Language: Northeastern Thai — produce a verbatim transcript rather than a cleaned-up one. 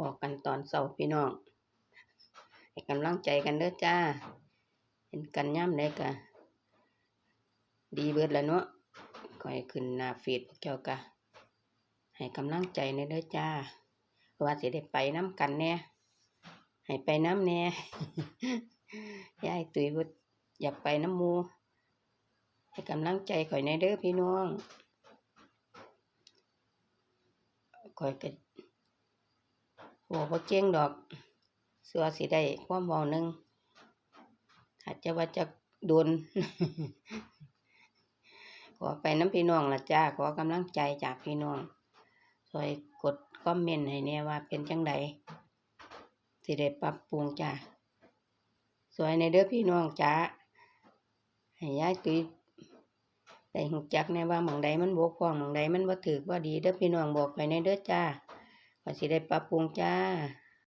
ออกกันตอนเช้าพี่น้อง ให้กำลังใจกันเด้อจ้า เห็นกันยามใดก็ดีเบิดละเนาะ ข้อยขึ้นหน้าเฟซพวกเจ้าก็ให้กำลังใจแหน่เด้อจ้า เพราะว่าสิได้ไปนำกันแหน่ ให้ไปนำแหน่ ยายตุ้ยบ่อยากไปนำหมู่ ให้กำลังใจข้อยแหน่เด้อพี่น้อง ข้อยก็เว้าบ่เก่งดอก เชื่อสิได้ความเว้าหนึ่ง อาจจะว่าจักโดน ขอไปนำพี่น้องล่ะจ้า ขอกำลังใจจากพี่น้อง ช่วยกดคอมเมนต์ให้แหน่ว่าเป็นจั่งใด สิได้ปรับปรุงจ้า ช่วยแหน่เด้อพี่น้องจ้า ให้ยายตุ้ยได้รู้จักแหน่ว่าหม่องใดมันบกพร่อง หม่องใดมันบ่ถูกบ่ดีเด้อพี่น้อง บอกข้อยแหน่เด้อจ้า ข้อยสิได้ปรับปรุงจ้า